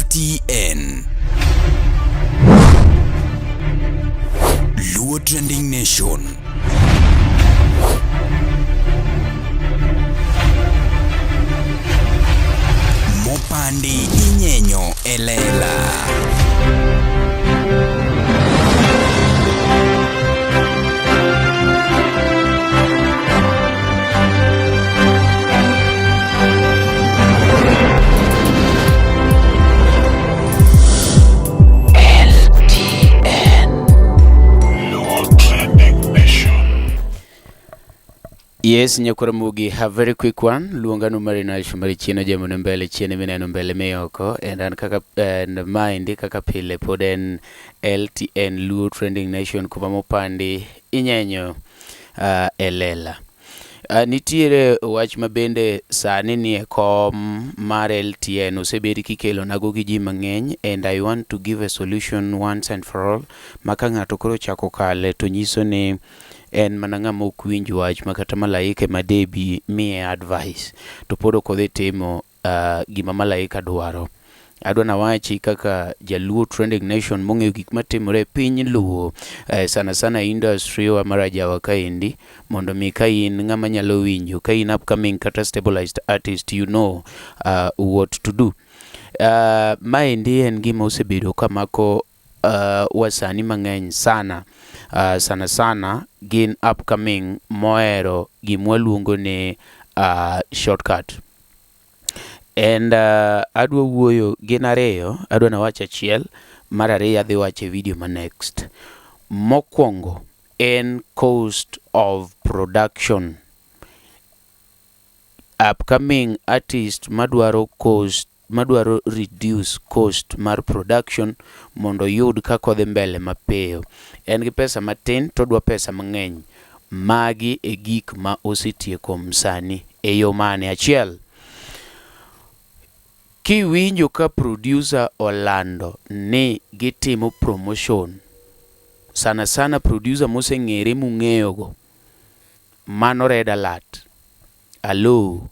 LTN. Luo Trending Nation. Mopandi inyenyo e lela. Yes, Nyakwaramogi, a very quick one. Luonga no mari na shumari chien ojemo ne mbele chien mineno mbele mi oko and an kaka and maendi kaka pile pod en LTN Luo Trending Nation kuma mopandi inyenyo e lela. Nitiere wach ma bende sani nie kom mar LTN osebed kikelonago gi ji mang'eny and I want to give a solution once and for all ma ka ng'ato koro ochako kale to nyiso ni en mana ng'ama ok winj wach ma kata malaika ema debi miye advice to pod ok odhi timo gima malaika dwaro. Adwa nawachi kaka Jaluo Trending Nation mong'eyo gik matimore e piny Luo sana sana industry wa mar ajawa kaendi mondo mi ka in ng'ama nyalo winjo ka in upcoming kata stabilized artist you know what to do. Maendi en gima osebedo kamako wasanii mang'eny sana sana sana gin upcoming mohero gima waluongo ni shortcut. And adwa wuoyo gin ariyo, adwa nawach achiel, mar ariyo adhi wacho e video ma next. Mokwongo en cost of production. Upcoming artist madwaro cost madwaro reduce cost mar production mondo oyud kaka odhi mbele mapiyo. En gi pesa matin to odwa pesa mang'eny. Magi e gik ma osetieko msanii e yo mane? Achiel, kiwinjo ka producer olando ni gitimo promotion, sana sana producer moseng'ere mung'eyo go, mano red alert. Alo,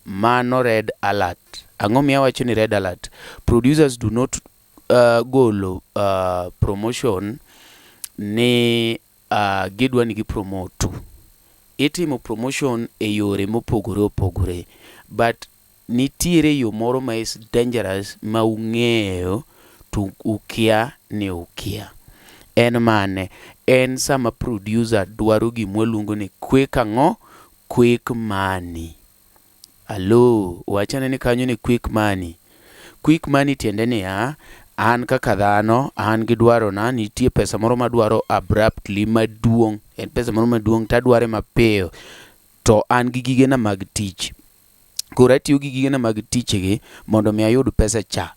mano red alert. Ang'o miyo awacho ni red alert? Producers do not golo promotion ni gidwa ni gi promote. Itimo promotion e yore mopogore opogore but nitiere yo moro ma is dangerous ma ung'eyo to ukia ni ukia. En mane? En sama producer dwaro gima waluongo ni quick ang'o? Quick money. Alo, wachane ni kanyo ni quick money. Quick money tiende niya, an kaka dhano, an gi dwarona, nitie pesa moro madwaro abruptly maduong'. En pesa moro maduong' tadware mapiyo. To an gi gigena mag tich. Koro atiyo gi gigena mag tich gi mondo mi ayud pesa cha.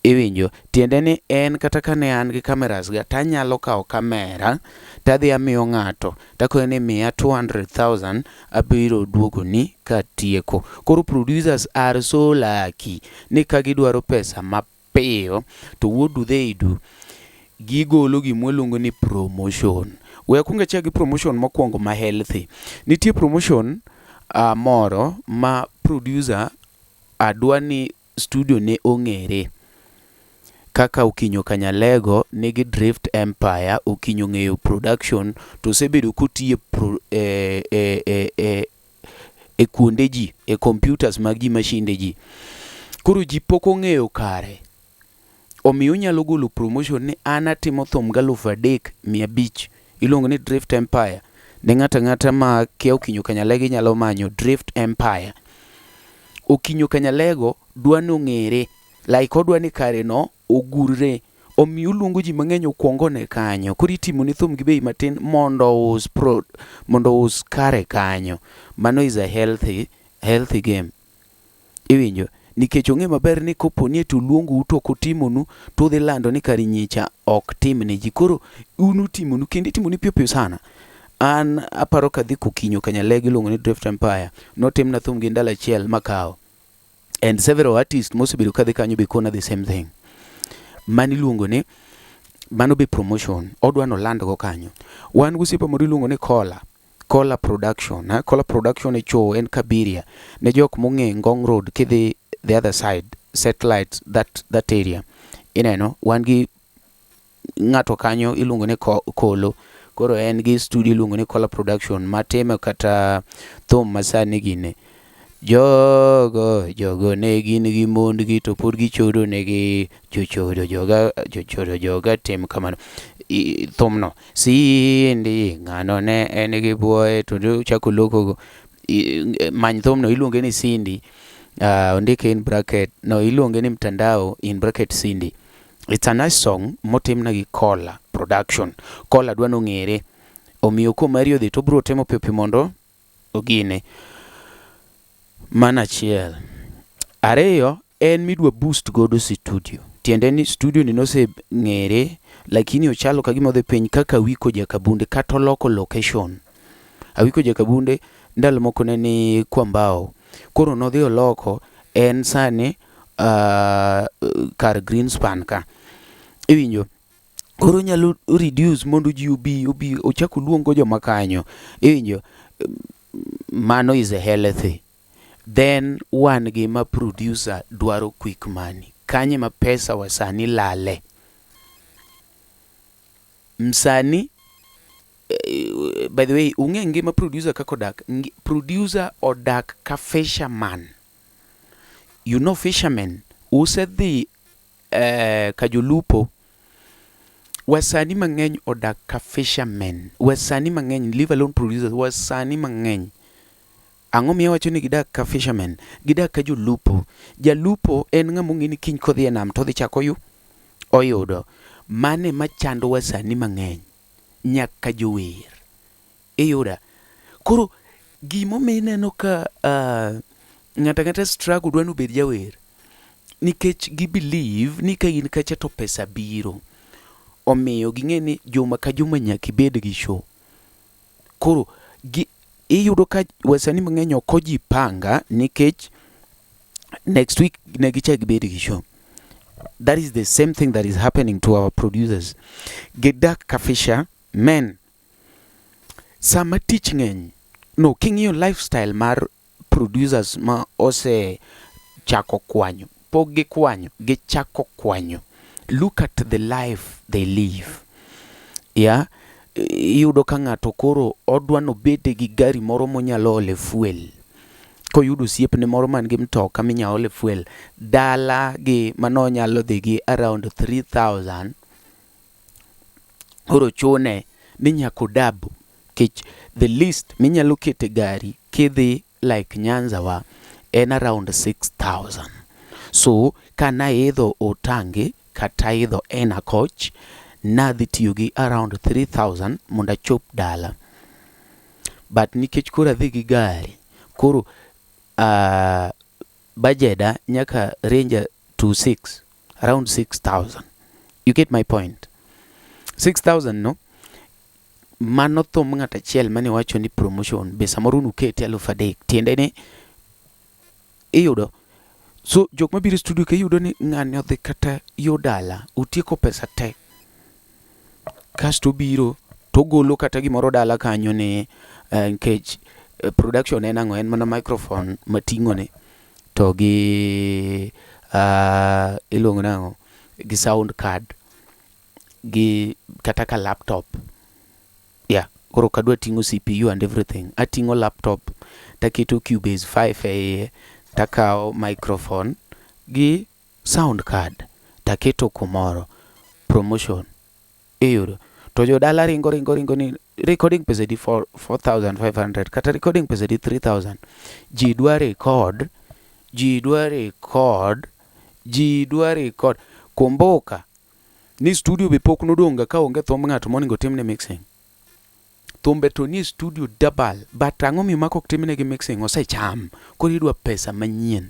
Iwinjo? Tiende ni en kata kane an gi cameras ga tanyalo kawo camera tadhi amiyo ng'ato takone ni miya 200,000 abiro duogoni katieko. Koro producers are so lucky ni ka gidwaro pesa mapiyo to what do they do? Gigolo gima waluongo ni promotion. We akwong achak gi promotion mokwongo ma healthy. Nitie promotion moro ma producer adwa ni studio ne ong'ere. Kaka Okinyo Kanyalego nigi Drift Empire, Okinyo ong'eyo production to osebedo kotiyo e, e, e, e, e kuonde ji, e computers mag ji mashinde ji. Koro ji pok ong'eyo kare. Omiyo onyalo golo promotion ni an atimo thum gi 3500 iluongo ni Drift Empire. Ne ng'ato ang'ata ma kia Okinyo Kanyalego inyalo manyo Drift Empire. Okinyo Kanyalego dwa ni ong'ere like odwa ni kare no ogurre. Omiyo oluongo ji mang'eny okuong one kanyo. Koro itimone thum gi bei matin mondo ous pro, mondo ous kare kanyo. Mano is a healthy, healthy game. Iwinjo? Nikech ong'e maber ni kopo ni eti oluongou to ok otimonu to udhi lando ni kare nyicha ok tim ne ji. Koro un utimonu kendo itimonu piyo piyo sana. An aparo kadhi kokinyo Kanyalego iluongo ni Drift Empire. Notimna thum gi ndalo achiel makawo. And several artists mosebedo kadhi kanyo be kona the same thing. Mano iluongo ni mano be promotion. Odwa noland go kanyo. Wan gosiepa moro iluongo ni Kola. Kola Production. Ha? Kola Production e cho en Kabiria. Ne jok mong'e Ngong Road kidhi the other side. satellite that area. Ineno wan gi ng'ato kanyo iluongo ni Kolo. Koro en gi studio iluongo ni Kola Production matime kata thum masani gine. Jogo jogo ne gin gi mondgi to pod gichodo negi jochodo joga jochodo joga tim kamano. Thumno Cindy ng'ano ne en gi buoye to ochako lokogo. Many thumno iluonge ni Cindy. Ondike in bracket no iluonge ni mtandao in bracket Cindy. It's a nice song motimna gi Kola Production. Kola dwa nong'ere. Omiyo komari odhi to obiro timo piyo piyo mondo ogine. Mano achiel. Ariyo, en midwa boost godo studio. Tiende ni studio ni noseng'ere lakini ochalo kagima odhi piny kaka Awiko Jakabunde kata oloko location. Awiko Jakabunde ndalo moko ne ni Kwambao. Koro nodhi oloko en sani kar Greenspan ka. Iwinjo? Koro onyalo reduce mondo ji obi obi ochak oluong go joma kanyo. Iwinjo? Mano is a healthy. Then wan gi ma producer dwaro quick money. Kanye ma pesa wa sani lale. Msani by the way ung'e ngima producer kaka odak. Producer odak ka fisherman. You know fishermen usedhi ka jolupo. Wasani mang'eny odak ka fishermen. Wasani mang'eny leave alone producers. Wasani mang'eny. Ang'o miyo awacho ni gidak ka fishermen? Gidak ka jolupo. Jalupo en ng'ama ong'e ni kiny kodhi e nam to odhi chako oyudo. Mano ema chando wasani mang'eny. Nyaka jower. Iyuda? Koro gimomiyo ineno ka ng'ato ang'ata struggle dwa ni obed jawer. Nikech gi believe ni ka in kacha to pesa biro. Omiyo ging'e ni juma ka juma nyaka ibed gi show. Koro iyudo ka wasanii mang'eny ok ojipanga nikech next week ne gichak gibed gi show. That is the same thing that is happening to our producers. Gidak ka fishermen. Sama tich ng'eny, no king'iyo lifestyle mar producers ma ose chako kwanyo, pok gikwanyo, gichako kwanyo. Look at the life they live. Yeah? Iyudo ka ng'ato koro odwa nobede gi gari moro monyalo ole fuel. Koyudo osiepne moro man gi mtoka minya ole fuel, dala gi manonyalo dhi gi around 3000 koro chune ni nyaka o double nikech the least minyalo kete gari kidhi like Nyanza wa en around 6000. So kanaidho Otange kata aidho Ena Coach nadhi tiyo gi around 3000 mondo achop dala. But nikech koro adhi gi gari, koro bajeda nyaka range to 6, around 6000. You get my point? 6000 no, mano thum ng'ato achiel mane wacho ni promotion be samoro nukete 3000 tiende ni iyudo so jok mabiro e studio ka iyudo ni ng'ani odhi kata yo dala otieko pesa te kasto obiro togolo kata gimoro dala kanyo ni nikech production en ang'o en mana microphone mating'o ni to gi iluongo nang'o gi sound card gi kata ka laptop yeah koro ok adwa ting'o CPU and everything ating'o laptop taketo Cubase 5 e iye takawo microphone gi sound card taketo kumoro promotion iyudo to jodala ringo ringo ringo ni recording pesa adi 4500 kata recording pesa adi 3000 ji dwa record ji dwa record ji dwa record kumbuka ni studio be pok nodong' ga ka onge thumb ng'ato monego timne mixing thumbe to nie studio double but ang'o miyo mako ok timnegi mixing osecham koro idwa pesa manyien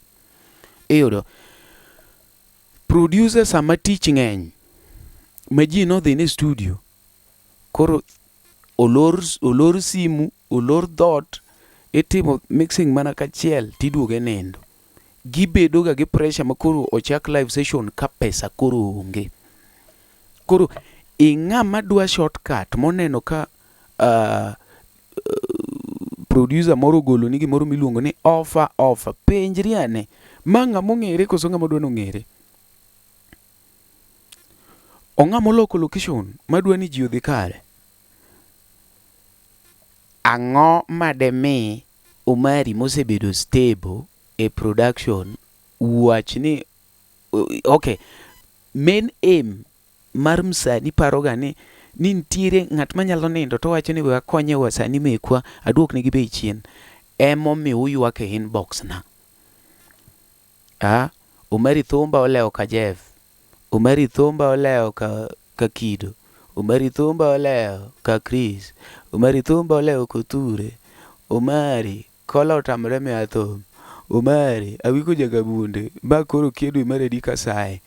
iyudo producer sama tich ng'eny ma ji nodhi ne studio koro olor, olor simu olor dhot itimo mixing mana kachiel tiduoge nindo gibedo ga gi pressure ma koro ochak live session ka pesa koro onge koro ing'ama dwa shortcut moneno ka producer moro ogolo ni gimoro miluongo ni offer offer penjri ane Ma ng'ama ong'ere koso ng'ama dwa nong'ere? Ong'ama oloko location madwa ni ji odhi kare? Ang'o mademi Omari mosebedo stable e production wach ni okay, main aim mar msanii paroga ni nitiere ng'at manyalo nindo to wacho ni we akonye wasanii mekwa aduok negi bei chien. Emomiyo uywak e inbox na. Ah, Omari Thumba olewo ka Jeff. Omari Thumba olewo ka Kido. Omari Thumba olewo ka Chris. Omari Thumba olewo Kothure. Omari Kola otamore miya thum. Omari Awiko Jakabunde ma koro kia dwe mar adi kasaye.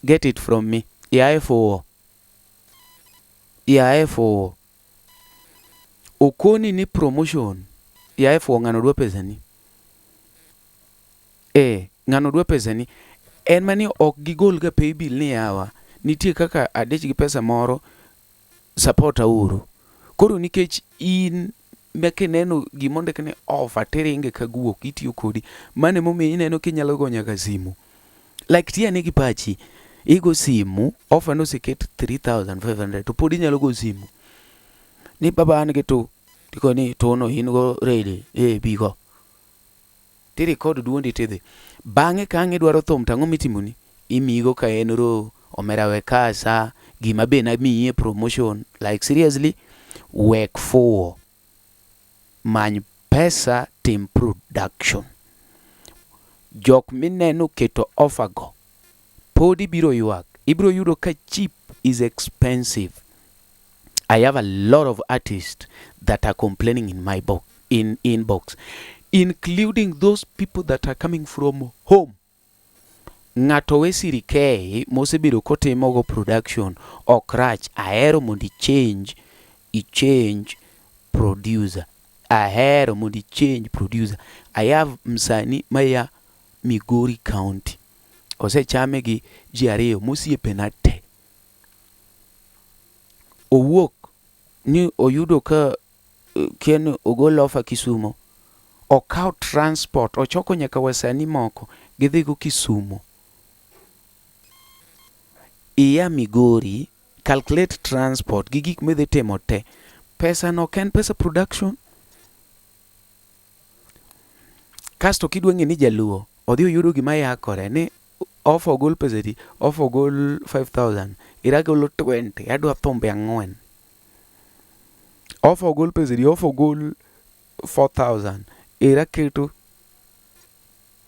Get it from me. Yaye fuwo. Yaye fuwo. Okoni ni promotion. Yaye fuwo ng'ano dwa pesani. Eh, ng'ano dwa pesani. En mani ok gigol ga paybill ni yawa. Nitie kaka adich gi pesa moro support uru. Koro nikech in ma kineno gima ondik ni offer tiringe ka guok itiyo kodi. Mano emomiyo ineno kinyalo go nyaka simu. Like ti ane gi pachi. Igo simu, offer noseket 3500 to pod inyalo go simu. Ni baba an gi to. Tikoni ni to no in go ready. Eh bigo. Ti record duondi tidhi. Bang'e ka ang' idwaro thum to ang'o mitimoni? Imiyigo ka en ro omera we kasa gima be namiyi e promotion like seriously wek fuwo. Many pesa tim production. Jok mineno keto offer go pod ibiro ywak. Ibiro yudo ka cheap is expensive. I have a lot of artists that are complaining in my box, in inbox, including those people that are coming from home. Ng'ato we sirikei mosebedo kotimogo production ok rach. Ahero mondo i change producer. Ahero mondo i change producer. I have msanii maya Migori County. Osechame gi ji ariyo mosiepena te. Owuok ni oyudo ka kia ni ogol offer Kisumo. Okawo transport ochoko nyaka wasanii moko gidhigo Kisumo. Iya Migori, calculate transport gi gik midhi timo te. Pesa no ok en pesa production. Kasto kidwa ng'e ni jaluo odhi oyudo gima yakore ni offer ogol pesa adi? Offer ogol 5000 ira golo 20 adwa thumbe ang'wen. Offer ogol pesa adi? Offer ogol 4000 ira keto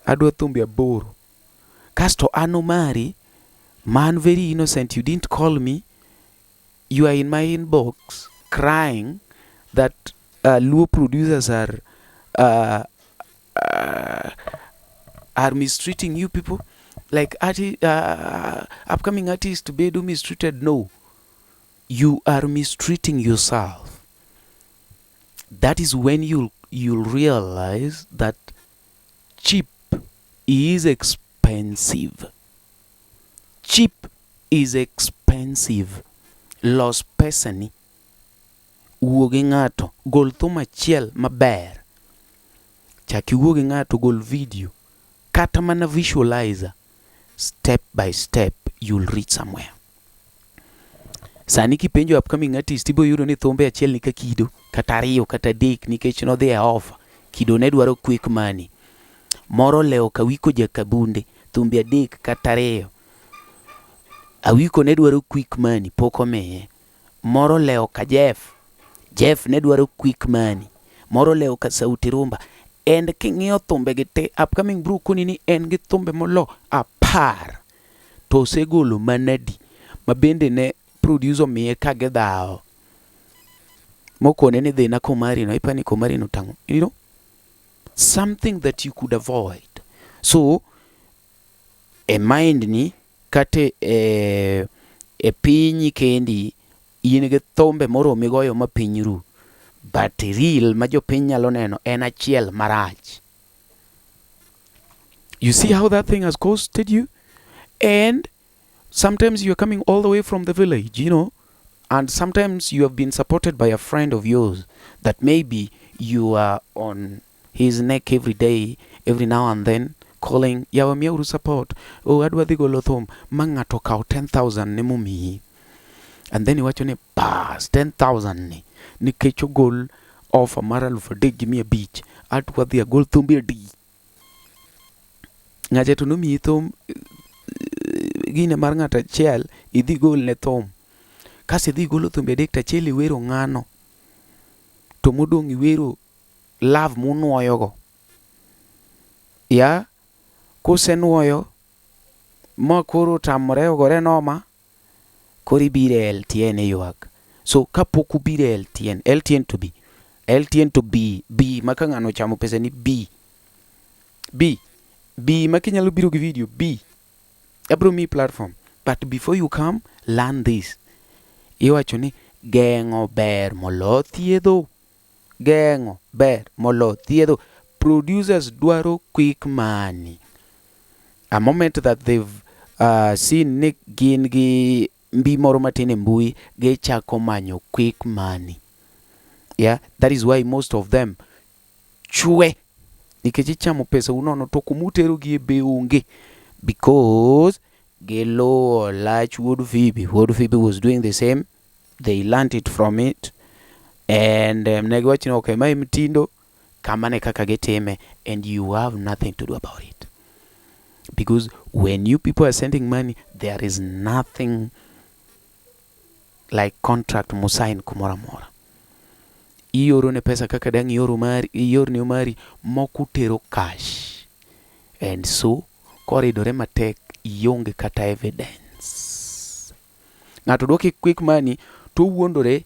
adwa thumbe aboro. Kasto an Omari man very innocent you didn't call me you are in my inbox crying that Luo producers are mistreating you people like upcoming artists bedo mistreated. No, you are mistreating yourself. That is when you'll realize that cheap is expensive. Cheap is expensive. Los pesani, wuo gi ng'ato, gol thum achiel maber. Chak iwuo gi ng'ato, gol video, kata mana visualizer. Step by step you'll reach somewhere. Sani kipenjo upcoming artist ibo yudo ni thumbe achiel ni ka kido kata ariyo kata adek nikech nodhi e offer. Kido ne dwaro quick money. Moro olewo Kawiko Jakabunde thumbe adek kata ariyo. Awiko ne dwaro quick money pok omiye. Moro olewo ka Jeff. Jeff ne dwaro quick money. Moro olewo ka Sauti Rumba. And king'iyo thumbe gi te, upcoming bro koni ni en gi thumbe molo 10 to osegolo manadi ma bende ne producer omiye ka gidhawo. Mokone ni dhina Komari no, ipani Komari no tang'o. You know? Something that you could avoid. So, e mind ni kata e pinyi kendi in gi thumbe moromi goyo ma piny ru. But real ma jopiny nyalo neno en achiel marach. You see how that thing has costed you? And sometimes you're coming all the way from the village, and sometimes you have been supported by a friend of yours that maybe You are on his neck every day, every now and then calling, yawa miyauru support, oh adwa dhi golo thum, ma ng'ato okawo 10,000 ne momiyi. And then iwacho ni bas 10,000 ni nikech ogol offer mar 3,500 adwa dhi agol thumbe adi. Ng'acha to nomiyi thum gine mar ng'ato achiel idhi gol ne thum. Kasto idhi igolo thumbe adek to achiel iwero ng'ano to modong' iwero love munuoyogo. Ya kusenuoyo ma koro otamore ogore noma koro ibiro e LTN iywak. So kapok ubiro e LTN, LTN to B, LTN to B, B ma ka ng'ano ochamo pesani B, B, B ma kinyalo biro gi video B, abiro miyi platform. But before you come, learn this. Iwacho ni geng'o ber molo thiedho. Geng'o ber molo thiedho. Producers dwaro quick money. A moment that they've seen ni gin gi mbi moro matin e mbui, gichako manyo quick money. Yeah, that is why most of them chwe nikech ichamo pesa u nono to kumuterogie be onge because giluwo lach wuod Phoebe. Wuod Phoebe was doing the same. They learnt it from it and ne giwacho ni okay, mae mtindo kamano e kaka gitime and you have nothing to do about it. Because when you people are sending money, there is nothing like contract musign kumoro amora. Ioro ne pesa kaka dang' ioro mari, iorne mari moko utero cash. And so koridore matek ionge kata evidence. Ng'ato dwoki quick money to owuondore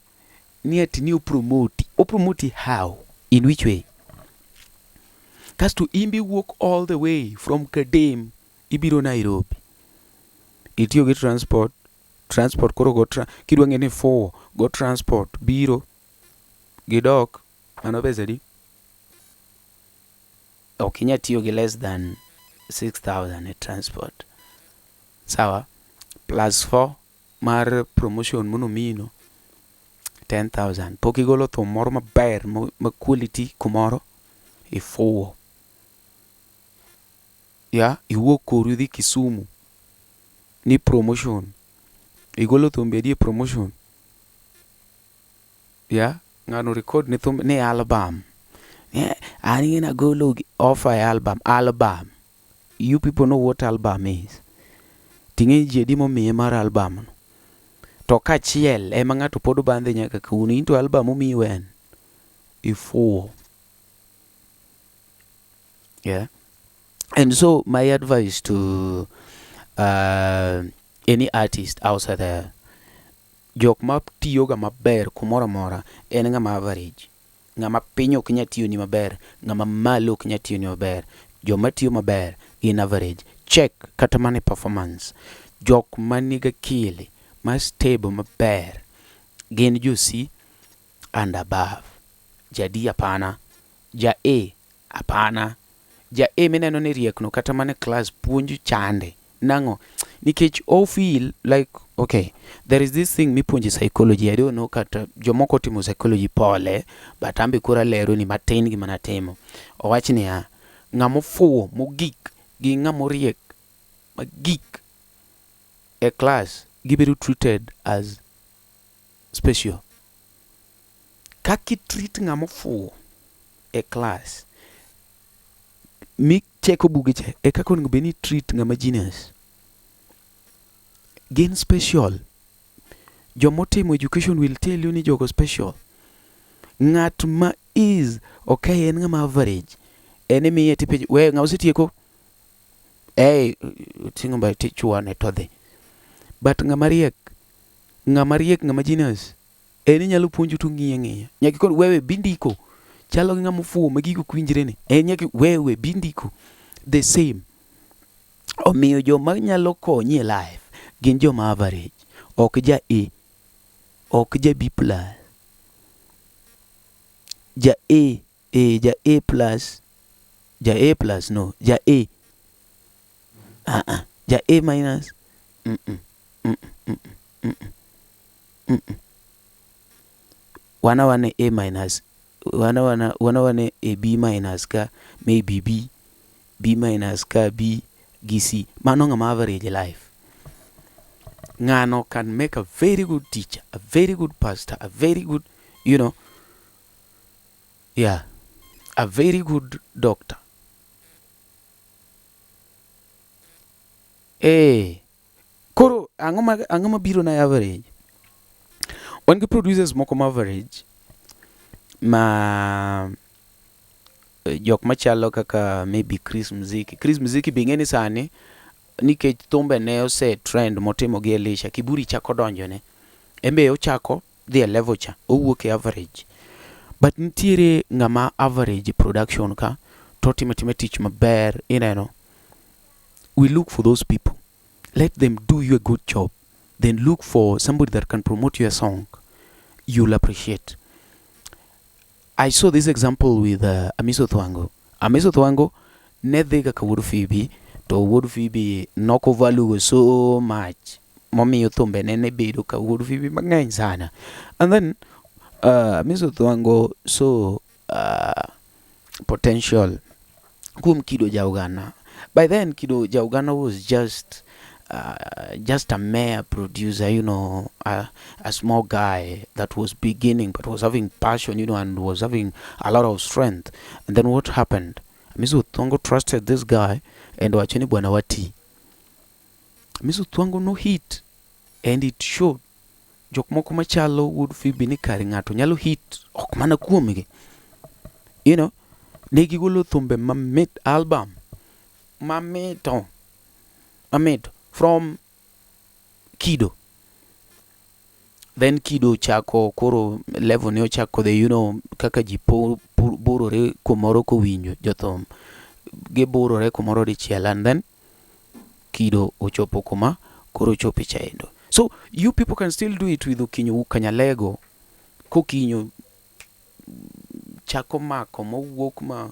ni ati ni opromoti. Opromoti how? In which way? Kasto in be iwuok all the way from Kadem ibiro Nairobi. Itiyo gi transport, transport koro go tra kidwa ng'e ni ifuwo go transport biro gidok mano pesa adi? Ok inyal tiyo gi less than 6,000 e transport. Sawa? Plus 4 mar promotion monomiyi no 10,000. Pok igolo thum moro maber ma quality kumoro, ifuwo. Ya, iwuok koru idhi Kisumu ni promotion. Igolo thumbe adi e promotion? Ya, ng'ano record ni thumbe ni album. An ing'e nagolo offer e album. Album. You people know what album is. Ting'e ji adi momiye mar album no. To kachiel ema ng'ato pod bandhe nyaka kawuono. In to album omiyi wen. Ifuwo. Yeah. And so my advice to any artist outside there, jok ma tiyoga maber kumoro amora en ng'ama average. Ng'ama piny ok nyal tiyoni maber, ng'ama malo ok nyal tiyoni maber. Joma tiyo maber gin average. Check kata mana e performance. Jok manigi akili ma stable maber gin jo C and above. Ja D hapana, ja A hapana. Ja A mineno ni riek no kata mana e class puonj chande. Nang'o? Nikech o feel like okay, there is this thing mipuonjo e psychology. I don't know kata jomoko otimo psychology pole, but an be koro alero ni matin gima natimo. Owach niya, ng'ama ofuwo mogik gi ng'ama oriek magik e class gibedo treated as special. Kaka i treat ng'ama ofuwo e class micheko buge cha e kaka onego bed ni i treat ng'ama genius. Gin special. Jomotimo education will tell you ni jogo special. Ng'at ma is okay en ng'ama average. En imiye tipenje, we ng'a osetieko? Ei, oting'o mbele tichuone to odhi. But ng'ama riek, ng'ama riek ng'ama genius, en inyalo puonjo to ong'iyi ang'iya. Nyaka ikon wewe bi ndiko. Chalo gi ng'ama ofuwo ma gigo ok winjre ni. En nyaka wewe bi ndiko. The same. Omiyo joma nyalo konyi e life gin joma average. Ok ja A, ok ja B plus. Ja A, eh, ja A plus, ja A plus no, ja A. Ah ah, ja A minus. Mm -mm, mm -mm, mm -mm, mm -mm. Wan awana A minus. Wan awana wan awana e B minus ka maybe B, B minus ka B gi C. Mano ng'ama average life. Ng'ano can make a very good teacher, a very good pastor, a very good, yeah, a very good doctor. Eh, koro ang'o ma ang'o mabiro na average? Wan gi producers moko ma average ma jok machalo kaka maybe Chris Mziki. Chris Mziki be ing'e ni sani nikech thumbe ne ose trend motimo gi Elisha, kiburi chako donjone. En be ochako dhi e level cha, owuok e average. But nitiere ng'ama average e production ka to otimo atima tich maber ineno. We look for those people. Let them do you a good job. Then look for somebody that can promote your song. You'll appreciate. I saw this example with Amiso Thwango. Amiso Thwango ne dhi kaka wuod Phoebe to wuod Phoebe noko value so much momiyo thumbe ne ne bedo ka wuod Phoebe mang'eny sana. And then Amiso Thwango saw potential kuom Kido Jaugana. By then Kido Jaugana was just a mere producer, a small guy that was beginning but was having passion, and was having a lot of strength. And then what happened? Amiso Thwango trusted this guy and wacho ni bwana wati. Amiso Thwango no hit and it showed. Jok moko machalo wuod Phoebe ni kare ng'ato nyalo hit ok mana kuomgi. Ne gigolo thumbe mamit album mamito mamit from Kido. Then Kido chako koro level ne ochako dhi kaka ji burore kumoro kowinjo jothum giburore kumoro dichiel and then Kido ochopo kuma koro ochope chaendo. So you people can still do it with Okinyo Kanyalego. Kokinyo chako mako mowuok ma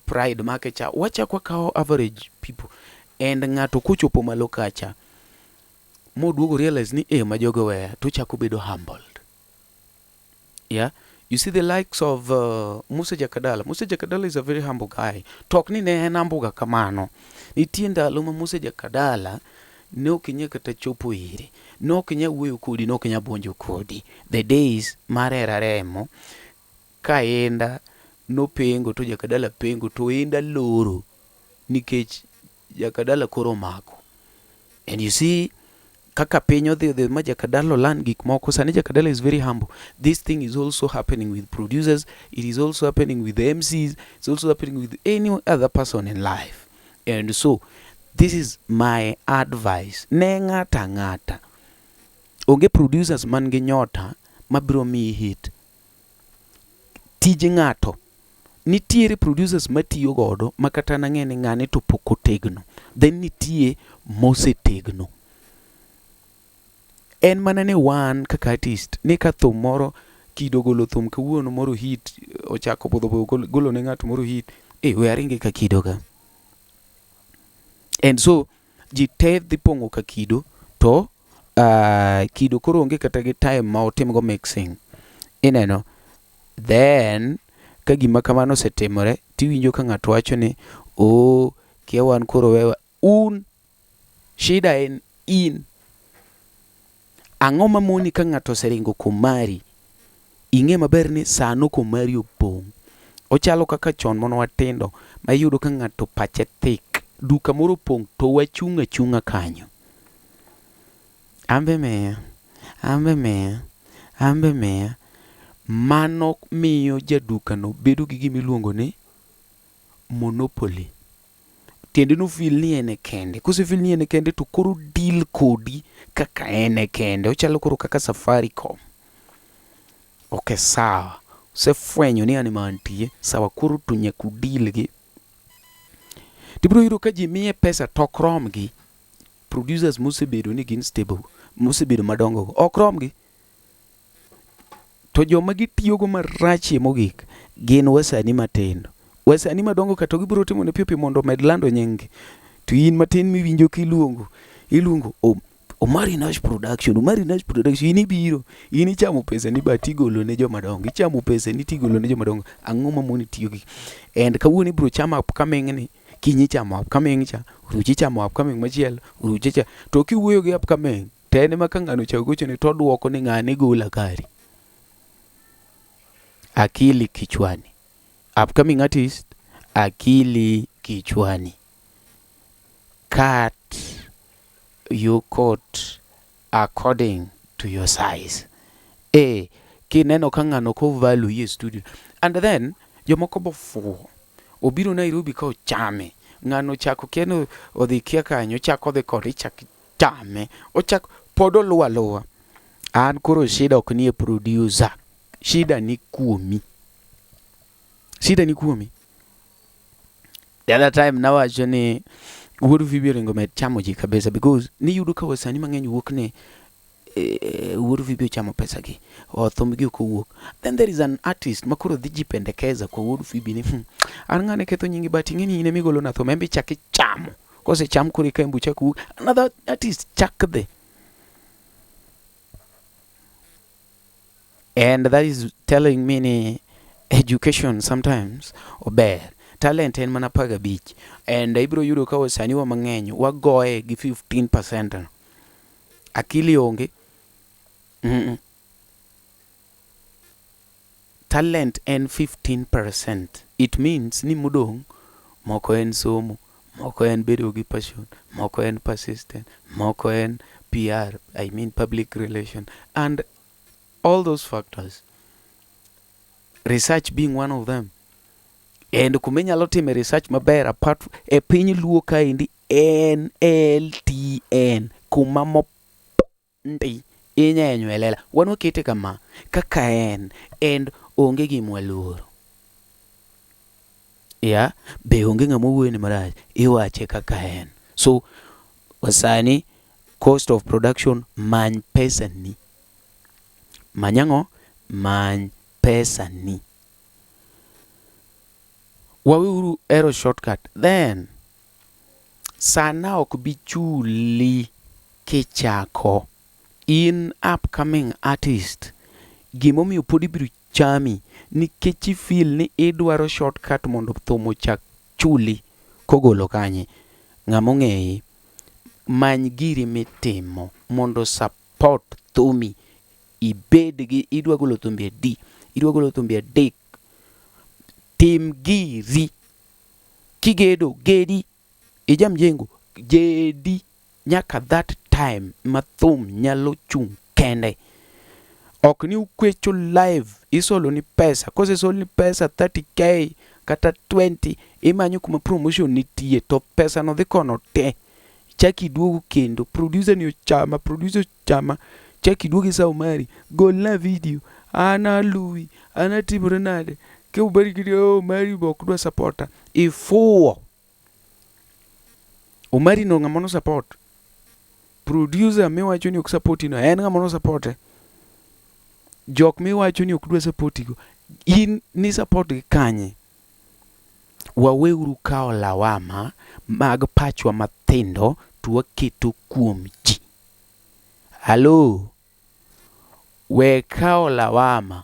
pride make cha wachako wakawo average people and ng'ato kochopo malo kacha moduogo realize ni eh ma jogo weya tochako bedo humbled. Yeah, you see the likes of Musa Jakadala. Musa Jakadala is a very humble guy. To ok ni ne en humble ga kamano. Nitie ndalo ma Musa Jakadala ne ok inyal kata chopo ire. Ne ok inyal wuoyo kodi, ne ok inyal buonjo kodi. The days mar hera remo, ka Inda nopengo to Jakadala pengo to Inda loro nikech Jakadala koro omako. And you see kaka piny odhi odhi ma Jakadala oland gik moko sani Jakadala is very humble. This thing is also happening with producers, it is also happening with the MCs, it's also happening with any other person in life. And so this is my advice ne ng'ata ang'ata. Onge producers man gi nyota mabiro miyi hit. Tij ng'ato nitiere producers matiyo godo ma kata nang'e ni ng'ane to pok otegno. Then nitie mosetegno. En mana ni wan kaka artist ni ka thum moro Kido ogolo thum kawuono moro hit ochako budho budho golo ne ng'at moro hit eh we aringe ka Kido ka. And so ji te dhi pong'o ka Kido to Kido koro onge kata gi time ma otim go mixing. Ineno? Then ka gima kamano osetimore tiwinjo ka ng'ato wacho ni ooh kia wan koro wewa. Un shida en in. Ang'o mamoni ka ng'ato oseringo komari ing'e maber ni sano komari opong'. Ochalo kaka chon mane watindo ma iyudo ka ng'ato pache thik. Duka moro opong' to wachung' achung'a kanyo. An be miya, an be miya, an be miya. Mano miyo jaduka no bedo gi gima iluongo ni monopoly. Tiende ni o feel ni en e kende. Kose feel ni en e kende to koro deal kodi kaka en e kende. Ochalo koro kaka Safaricom. Ok sawa. Osefwenyo ni an ema antie. Sawa koro to nyaka u deal gi. Tibiro yudo ka ji miye pesa to ok romgi. Producers mosebedo ni gin stable, mosebedo madongo go ok romgi. To joma gitiyogo marachie mogik gin wasanii matindo. Wasanii madongo ka to gibiro timo ne piyo piyo mondo omed lando nying gi. To in matin miwinjo kiluongo, iluongo Omari Nash Production, Omari Nash Production, in ibiro, in ichamo pesa ni but igolo ne joma dongo, ichamo pesa ni tigolo ne joma dongo. Ang'o mamoni tiyo gi? And kawuono ibiro chamo upcoming ni, kiny ichamo upcoming cha, oruchi ichamo upcoming machielo, oruchi cha. To kiwuoyo gi upcoming, to en ema ka ng'ano ochako gochoni to oduoko ni ng'ane gola kari. Akili kichwani. Upcoming artist, akili kichwani. Cut your coat according to your size. Eh, kineno ka ng'ano ok value e studio. And then, jomoko bofuwo. Obiro Nairobi ka ochame. Ng'ano ochako kia ni odhi kia kanye, ochako odhi kode, ichako ichame. Ochako, pod oluwo aluwa. An koro shida ok nie producer. Shida ni kuomi. Shida ni kuomi. The other time nawacho ni Wuod Phoebe oringo med chamo ji kabisa because niyudo ka wasanii mang'eny wuok ni eh, Wuod Phoebe ochamo pesa gi o thumb gi ok owuok. Then there is an artist ma koro dhi jipendekeza kwa Wuod Phoebe ni an ng'ane ketho nyingi but ing'e ni in ema igolo na thum en be ichak ichamo. Kosecham koro eka en be ochak owuok. Another artist chak dhi. And that is telling me ni education sometimes ober. Talent en mana 15. And ibiro yudo ka wasanii wa mang'eny wagoye gi 15% no. Akili onge. Talent en 15%. It means ni modong' moko en somo, moko en bedo gi passion, moko en persistent, moko en PR, I mean public relation, and all those factors. Research being one of them. And kuma inyalo time research maber apart e piny luo kaendi en LTN kuma mondi inyenyo e lela. Wan wakete kama kaka en and onge gima waluoro. Yeah, be onge ng'ama wuoyoni marach, iwache kaka en. So sani cost of production many pesa ni. Many ang'o? Many pesa ni. Waweuru hero shortcut. Then sana ok bi chuli kichako. In upcoming artist, gimomiyo pod ibiro chami nikech i feel ni idwaro shortcut mondo thum ochak chuli kogolo kanye. Ng'ama ong'eyi, many giri mitimo mondo support thumi. Ibed gi idwa golo thumbe adi? Idwa golo thumbe adek. Tim giri. Kigedo, gedi. Ija mjengo, gedi nyaka that time ma thum nyalo chung' kende. Ok ni ukwecho live, isolo ni pesa. Kosesol ni pesa 30k kata 20, imanyo kuma promotion nitie to pesa no dhi kono te. Chak iduogo kendo, producer ni ochama, producer ochama. Chak iduogo isawo mari, golna video, an aluwi, an atimore nade. Kibed gi oh, Omari be ok dwa supporta. Ifuwo. Omari no ng'ama no support. Producer miwacho ni ok support no en ng'ama no support e. Jok miwacho ni ok dwa support go, in ni support gi kanye? Waweuru kawo lawama mag pachwa mathindo to waketo kuom ji. Hallo, we kawo lawama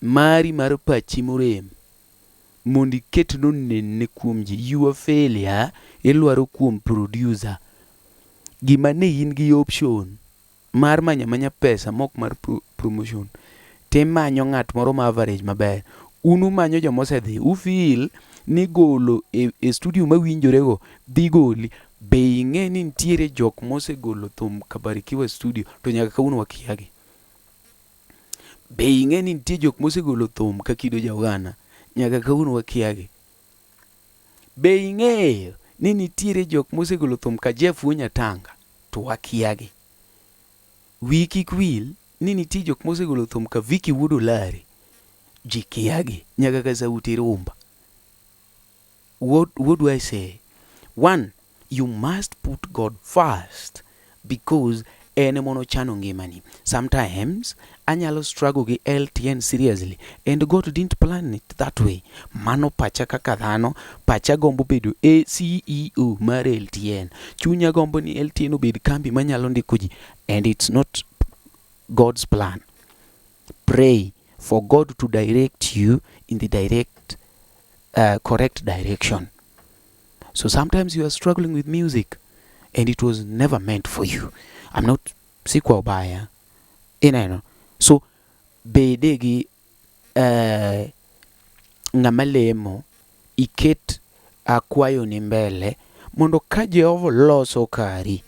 mari mar pachi morem mondo iket nonenne kuom ji. Your failure ilwaro kuom producer. Gima ne in gi option mar manyo amanya pesa mok mar promotion timanyo ng'at moro ma average maber. Un umanyo joma osedhi, u feel ni golo e studio mawinjore go dhi goli. Be ing'e ni nitiere jok mosegolo thum Kabarikiwa studio to nyaka kawuono wakia gi. Be ing'e ni nitie jok mosegolo thum ka Kido Jaugana nyaka kawuono wakia gi. Be ing'eyo ni nitiere jok mosegolo thum ka Jeff Wuo Nyatanga to wakia gi. Wiyi kik wil ni nitie jok mosegolo thum ka Vicky Wuod Olari ji kia gi nyaka ka Sauti Rumba. What do I say? One, you must put God first because en ema nochano ngimani. Sometimes Anyalo struggle gi LTN seriously and God didn't plan it that way. Mano pacha kaka dhano, pacha gombo bedo a CEO mar LTN. Chunya gombo ni LTN obed kambi manyalo ndiko ji and it's not God's plan. Pray for God to direct you in the direct correct direction. So sometimes you are struggling with music and it was never meant for you. I'm not si kwa ubaya. Ineno. So bede gi ng'ama lemo iket akwayoni mbele mondo ka Jehova loso kari,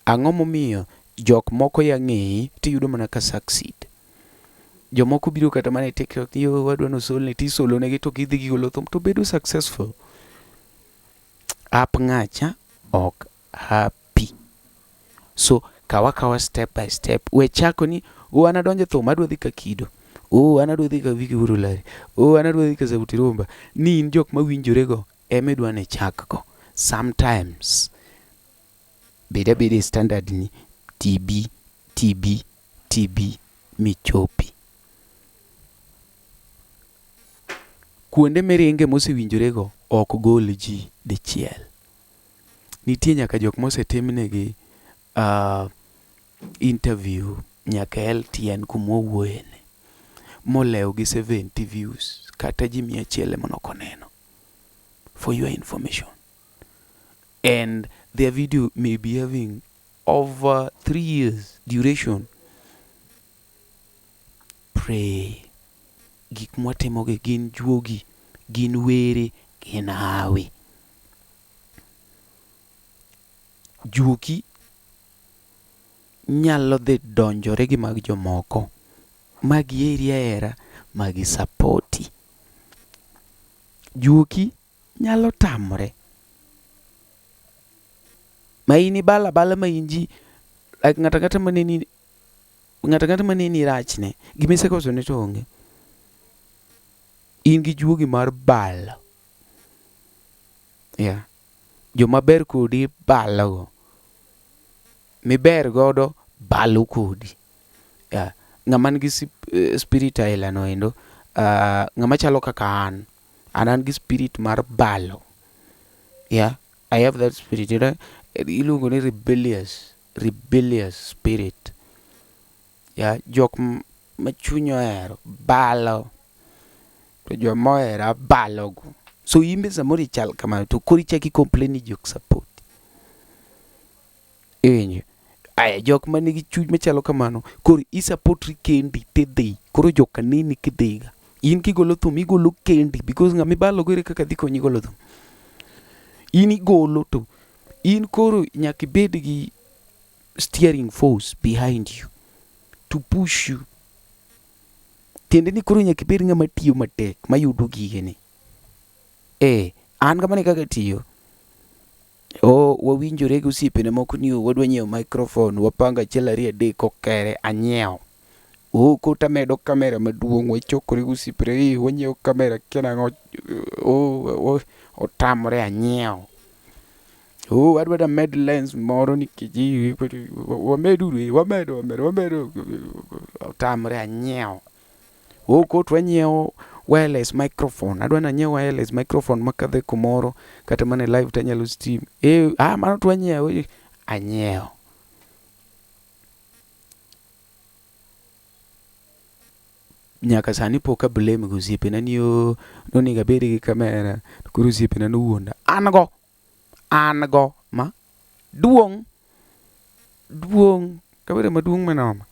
ang'o momiyo jok moko ya ng'eyi tiyudo mana ka succeed. Jomoko biro kata mana e TikTok ni yo wadwa nosolni tisolonegi to gidhi gigolo thum to bedo successful. Hap ng'acha ok happy. So kawa kawa step by step. We chako ni o an adonjo e thum adwa dhi ka Kido. O an adwa dhi ka Vicky Wuod Olari. O an adwa dhi ka Sauti Rumba. Ni in jok mawinjore go ema idwa ni ichak go. Sometimes bed abeda e standard ni TB TB TB michopi. Kuonde miringe mosewinjore go ok gol ji dichiel. Nitie nyaka jok mosetimnegi interview nyaka LTN kuma wawuoye ni molewo gi 70 views kata ji 100 ema nok oneno. For your information. And their video may be having over 3 years duration. Pray. Gik mwatimogi gin juogi, gin were, gin hawi. Juogi nyalo dhi donjore gi mag jomoko ma giheri ahera ma gisapoti. Juogi nyalo tamore ma in ibalo abala ma in ji like ng'ato ang'ata maneni ng'ato ang'ata maneni rachne gima isekosone to onge. In gi juogi mar balo. Yeah. Joma ber kodi balogo. Miber godo balo kodi. Yeah. Ng'ama nigi spirit aila no endo, ng'ama chalo kaka an, an an gi spirit mar balo. Yeah. I have that spirit. You know, iluongo ni rebellious, rebellious spirit. Yeah, jok ma chuny ohero balo to joma ohera balogo. So in be samoro ichal kamano to koro ichako i complain ni ji ok support. Iwinjo? Aya jok manigi chuny machalo kamano koro i support ri kendi tidhi koro joka neni kidhiga. In kigolo thum igolo kendi because ng'ama ibalogo ere kaka dhi konyi golo thum. In igolo to in koro nyaka ibed gi steering force behind you to push you. Tiende ni koro nyaka ibed ng'ama tiyo matek mayudo gigene. Eh, an kamano e kaka atiyo. Oh, wawinjore gi osiepena moko ni wadwa nyiewo microphone, wapango achiel ariyo adek okere, anyiewo. Oh, koro amedo kamera maduong', wachokore gi osiepena, eh, wanyiewo kamera kia nang'o, oh, otamore anyiewo. Oh, adwa named lens moro nikech wameduru, eh, wamedo wamedo wamedo, otamore anyiewo. Oh, koro to wanyiewo wireless microphone, adwa nanyiew wireless microphone ma kadhi kumoro kata mana e live tanyalo stream. Eh, ah, mano to wanyiewo, anyiewo. Nyaka sani pok a blame go osiepena ni oh, nonego abed gi kamera to koro osiepena nowuonda. An go, an go ma duong', duong', kamera maduong' manoma.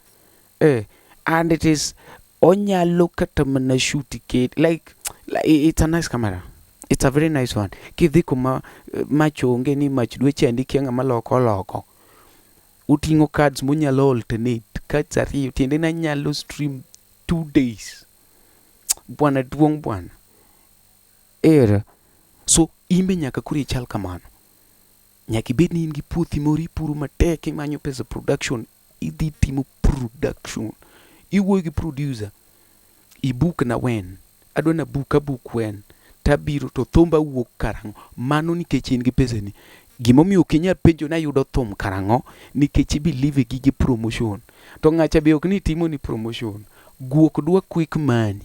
Eh, and it is onyalo kata mana shoot kid like, like it's a nice camera. It's a very nice one. Kidhi kuma mach onge ni mach dwa chandi kia ng'ama loko oloko. Oting'o cards monyalo alternate. Cards ariyo tiende ni anyalo stream 2 days. Bwana duong' bwana. Ero. So in be nyaka koro ichal kamano. Nyaka ibed ni in gi puothi moro ipuro matek imanyo pesa production idhi timo production. Iwuoyo gi producer. I book na wen. Adwa na book a book wen. Tabiro to thumba wuok karang'o. Mano nikech in gi pesani. Gimomiyo ok inyal penjo ni ayudo thum karang'o nikech i believe e gige promotion. To ng'acha be ok ni timoni promotion. Guok dwa quick money.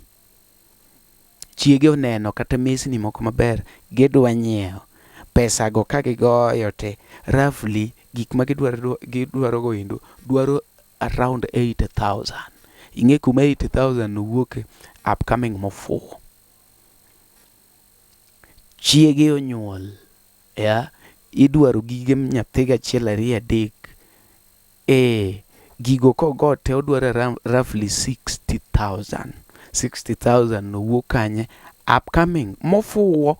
Chiege oneno kata mesni moko maber gidwa nyiewo. Pesa go ka gigoyo te roughly gik ma gidwaro gidwaro go endo dwaro around 80,000. Ing'e kuma 80,000 no wuoke? Upcoming mofuwo. Chiege onyuol ya idwaro gige nyathi gachiel ariyo adek. Ee gigo kogo te odwaro around roughly 60,000. 60,000 no wuok kanye? Upcoming mofuwo.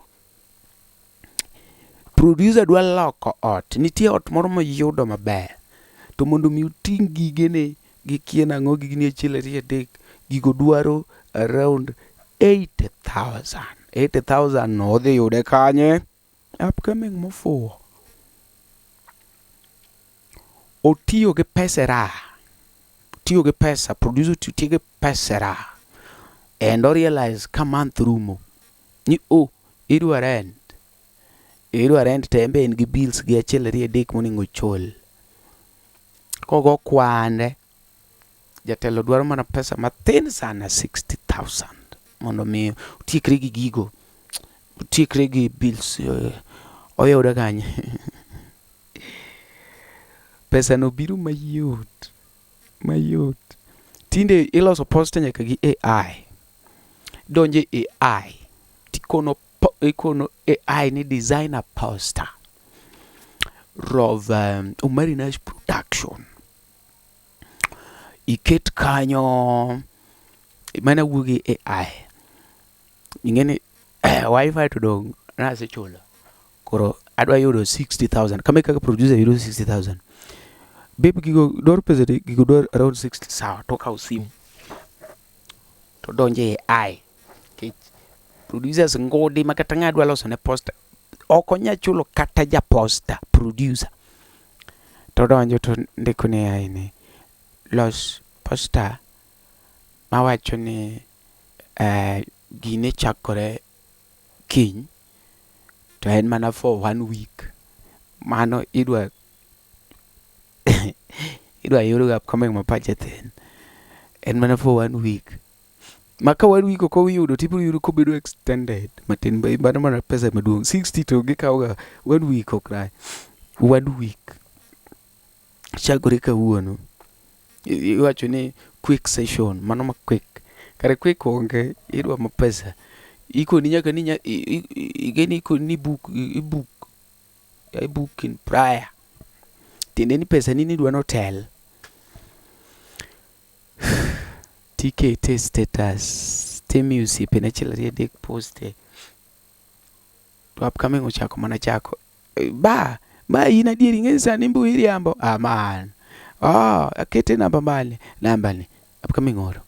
Producer dwa loko ot. Nitie ot moro moyudo maber. To mondo mi oting' gigene gi kia nang'o gi gini achiel ariyo adek, gigo dwaro around 80,000. 80,000 no odhi yude kanye? Upcoming mofuwo. Otiyo gi pesa e raha. Otiyo gi pesa, producer otiyo gi pesa e raha. And o realize ka month rumo ni oh, idwa rent. Idwa rent to en be en gi bills gi achiel ariyo adek monego ochul. Kogo kwande, jatelo dwaro mana pesa mathin sana 60,000 mondo mi otiekre gi gigo. Otiekre gi bills oyudo kanye? Pesa no biro mayot, mayot. Tinde iloso poster nyaka gi AI. Donje AI tikono ikono AI ni design a poster of Omari Nash production. Iket kanyo mana wuo gi AI. Ing'e ni wifi to dong' nasechulo. Koro adwa yudo 60,000. Kama e kaka producer yudo 60,000. Babe gigo dwaro pesa adi? Gigo dwaro around 60. Sawa to okawo simu. To donjo e AI. Nikech producers ngudi ma kata ng'a dwa loso ne poster. Ok onya chulo kata ja poster, producer. To donjo to ndiko ne AI ni los poster mawacho ni gine chakore kiny to en mana for one week. Mano idwa idwa yud upcoming ma pache thin. En mana for one week. Ma ka one week ok oyudo tibiro yudo kobedo extended matin. Mano mana pesa maduong'. 60 to gikawo ga one week ok rach. One week. Chakore kawuono. Iwacho ni quick session. Mano ma quick. Kare quick onge. Idwa ma pesa. Ikoni nyaka ni ing'e ni ikoni ni book i book I book in prior. Tiende ni pesa ni nidwa notel. Tikete status. Timiyo osiepeni achiel ariyo adek poste. To upcoming ochako mana chako. Ba, ma in adier ing'e ni sani mbui riambo. Ah man. Oh, akete namba mane? Namba ni. Upcoming oro.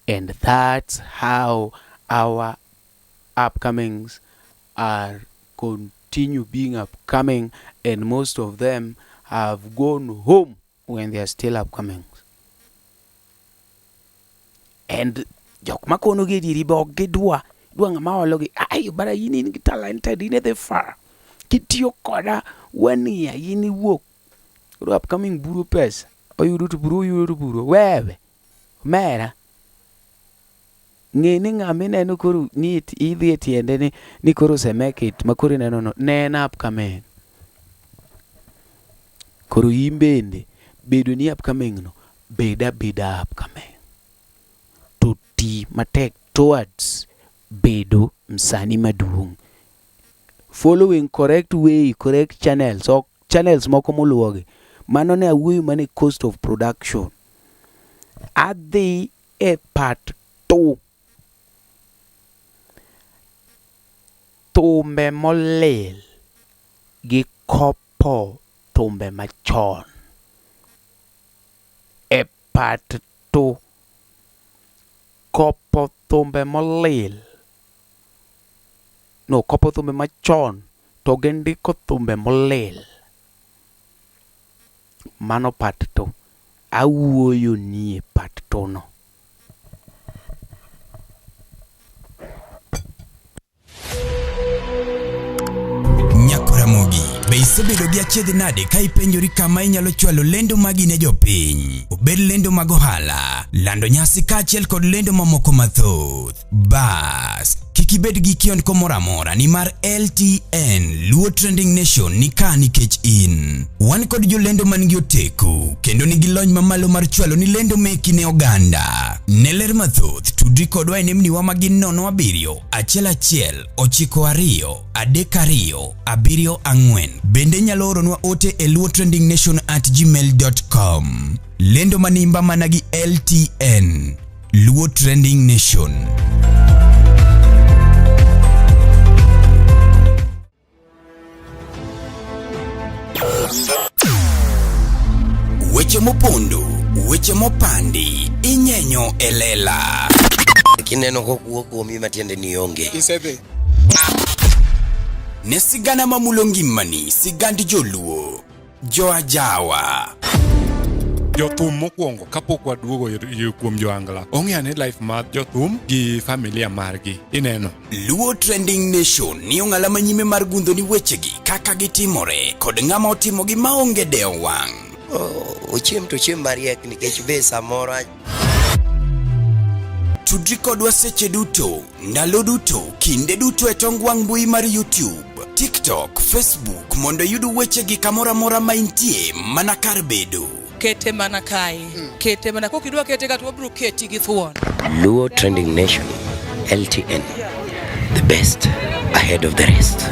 And that's how our upcomings are continue being upcoming and most of them have gone home when they are still upcoming. And jok makono gi e dieri be ok gidwa. Idwa ng'ama olo gi. Ai, bara in in gi talented, in idhi far. Kitiyo koda one year in iwuok. Koro upcoming buro pesa. Oyudo to buro, oyudo to buro. Wewe. Omera. Ng'e ni ng'ama ineno koro ni idhi e tiende ni koro ose make it ma koro ineno no, ne en upcoming. Koro in bende bedo ni upcoming no, bed abeda upcoming. To ti matek towards bedo msanii maduong'. Following correct way, correct channels, ok channels moko moluwogi. Mano ne awuoyo mana e cost of production. Adhi e part 2. Thumbe molil gi kopo thumbe machon. E part 2. Kopo thumbe molil. No, kopo thumbe machon to gi ndiko thumbe molil. Mano part 2. Awuoyo nie part 2 no. Isebedo gi achiedh nade ka ipenjori kama inyalo chwalo lendo magi ne jopiny? Obed lendo mag ohala, lando nyasi kaachiel kod lendo mamoko mathoth. Bas, kik ibed gi kiondko moro amora nimar LTN Luo Trending Nation ni ka nikech in. Wan kod jolendo man gi oteku kendo nigi lony mamalo mar chwalo ni lendo meki ne oganda. Ne ler mathoth, tudri kodwa e nembniwa ma gin 07 11 92 32 74. Bende inyalo oronwa ote e luotrendingnation@gmail.com. Lendo manimba mana gi LTN. Luo Trending Nation. Weche mopondo, weche mopandi, inyenyo e lela. Kineno kokuo kuomi matiende ni onge. Isedhi. Ne sigana mamulo ngimani, sigand joluo. Joajawa. Jothum mokwongo kapok waduogo kuom joangla ong'e ane life mar jothum gi familia margi ineno. Luo Trending Nation ni ong'ala manyime mar gundho ni wechegi kaka gitimore kod ng'ama otimogi maonge dewo wang'. Ochiem to ochiem mariek nikech be samoro Tudri kodwa seche duto, ndalo duto, kinde duto e tong wang' mbui mar YouTube, TikTok, Facebook mondo iyud wechegi kamoro amora ma intie mana kar bedo. Kete mana kae. Kete mana kokidwa kete ka to wabiro keti gi thuon. Luo Trending Nation, LTN, the best ahead of the rest.